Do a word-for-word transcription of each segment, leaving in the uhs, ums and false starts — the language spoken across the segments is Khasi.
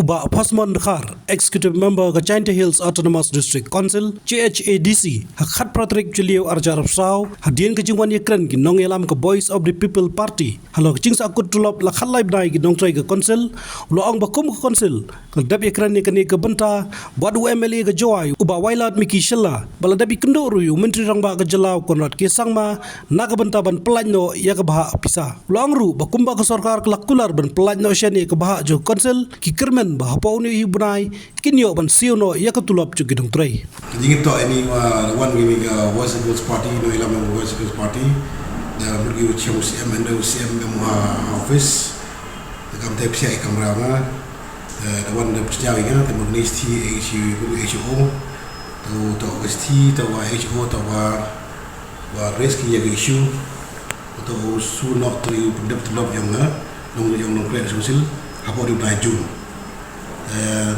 Bah Phasmon Dkhar, Executive Member ka Jaintia Hills Autonomous District Council, J H A D C, ha khatphra tarik Jylliew arhajar arphew saw, hadien ka jingwan ïakren ki nongïalam ka Voice of the People Party halor ka jingsahkut tulop la khatlai bnai ki nongtrei ka Council, u la ong ba kum ka Council ka la dep ïakren ïa kane ka bynta bad u M L A ka Jowai, u Bah Wailadmiki Shylla, ba la dep ïakynduh ruh ïa u Myntri Rangbah ka jylla u Conrad K Sangma na ka bynta ban pyllait noh ïa ka bhah pisa. U la ong ruh ba kumba ka sorkar ka la kular ban pyllait noh shen ïa ka bhah jong ka Council, ki kyrmen ba hapoh une u bnai kin ïoh ban siew noh ïa ka tulop jong ki nongtrei. Ka jingïathoh ïa ini, wa, la wan ïa ini ka Voice of the People's Party, nongïalam Voice of the People's Party. Da mut ki u Chief, u C M, hynrei u C M em ha, ha office. Da kam te psiah ïa kamra nga. Da, da wan da psiah ïa nga, te mut ni sti H O, H O. Te u to ka sti, te wa H O, te wa, wa raise ki ïa ka issue. Te u shu noh, te u pyndep tulop ïa nga, nong ïa nongtrei ka Council hapoh u bnai June. Eh,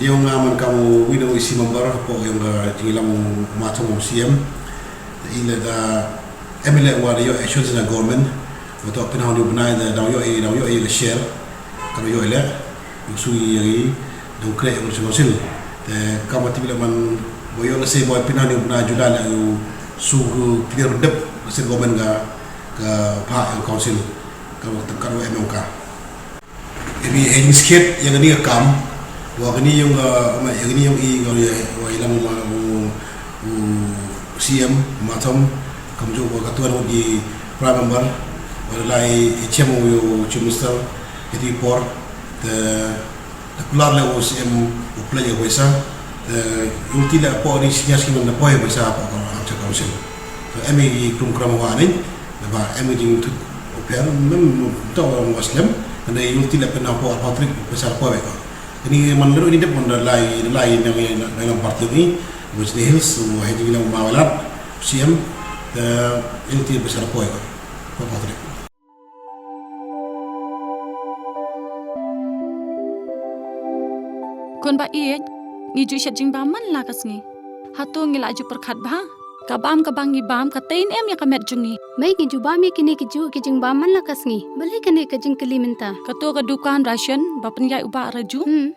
liang nga man kam uwei na u E C member hapoh ïa ka jingïalam u Mathom u C M. Te i la da M L A wa da ïoh assurance na government. Wa to pynhun ïa u bnai da dang ïoh i, dang ïoh i la share. Ka dang ïoh i la. Ïoh shu ïa i dang kre ïa u Council. Te kam wa tip la man wa ïoh la se wa pynhun ïa u bnai July la ïoh shu clear dep la se government ka, ka bhah ïa u Council. Ka wa, ka wa em em ka. Ïa kine, eh, jingskhem ïa kane ka kam, wa kane ïong, eh, ïa kane ïong i, ïong i, wa i lam u, u, u C M Mathom, kam ju wa ka tuan u di Prime Member, wa la i chem u ïong Chief Minister, ïa di por, te, te kular le u C M u pla ïa pisa, te, ïong ti le apo ni senior senior na poi pisa apo ka, am cha council. Te, em i kum kram wa ni, Naba em ka jingthut u pher, mem to wa slem, nane ïong ti le pynah po, arphew tarik pynshar po ko. Ini man lero ini dep mon da lai, lai nang, nang parti ni, Jaintia Hills, u hai jing nang ma Wailadmiki, C M, eh, ïong ti pynshar po ko. Arphew tarik. Khun ba ïeit, ngi ju shet jingbam man la ka sngi. Hato ngi la ju pyrkhat bha? Ka bam kaba ngi bam ka tei ne em ïa ka met jong ngi? Mei, ngi ju bam ïa kine ki ju ki jingbam man la ka sngi. Balei kane ka jingkylli mynta? Kato ka dukan ration ba pynïaid u Bah Raju? Hmm.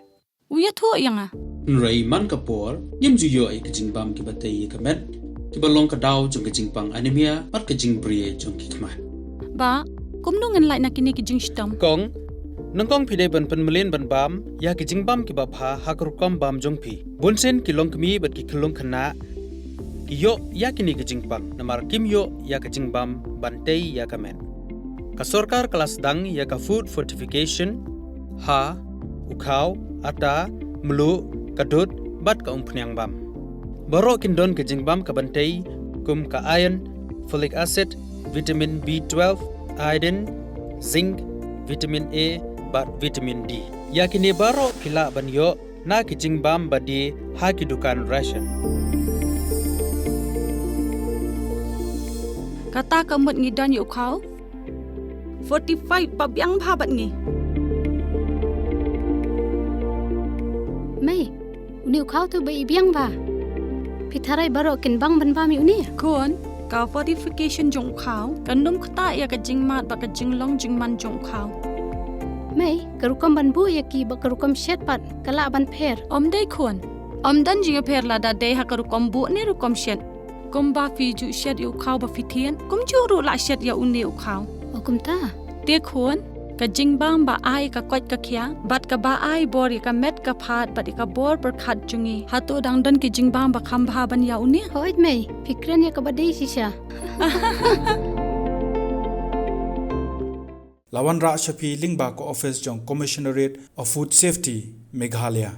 U ïathuh ïa nga. Hynrei man ka por, ngim ju ïoh ïa ka jingbam kiba tei ïa ka met, kiba long ka daw jong ka jingpang anemia, bad ka jingbri jong ki khmat. Bah, kumno ngan lait na kine ki jingshitom? Kong, nyngkong phi dei ban pynmlien ban bam ïa ki jingbam kiba bha ha ka rukom bam jong phi. Bunsien ki longkmie bad ki khyllung khynnah ki ïoh ïa kine ki jingpang, namar kim ïoh ïa ka jingbam ban tei ïa ka met. Ka sorkar ka la sdang ïa ka food fortification ha u khaw, ata, mluh, ka dud, bad ka umphniang bam. Baroh kin don ka jingbam kaban tei, kum ka iron, folic acid, vitamin B twelve, iodine, zinc, vitamin A, bad vitamin D. Ïa kine baroh phi lah ban ïoh na ki jingbam ba die ha ki dukan ration. Kata ka mut ngi don ïa u khaw fortified ba biang bha bad ngi. Mei, une u khaw tu ba i biang bha. Phi tharai baroh kin bang ban bam ïa une? Khun, ka fortification jong u khaw kan ym ktah ïa ka jingmad bad ka jinglong jingman jong u khaw. Mei, ka rukom ban buh ïa ki bad ka rukom shet pat ka lah ban pher? Ym dei khun. Ym don jingpher lada dei ha ka rukom buh ne rukom shet. Kumba phi ju shet ïa u khaw ba phi thied, kumjuh ruh lah shet ïa une u khaw. O kumta? Te khun, ka jingbam ba ai ka koit ka khiah bad kaba ai bor ïa ka met ka phad bad ïa ka bor pyrkhat jong ngi, hato dang don ki jingbam ba kham bha ban ïa une? Hooid mei, phi kren ïa kaba dei shisha. La wanrah sha phi lyngba ka office jong Commissionerate of Food Safety, Meghalaya.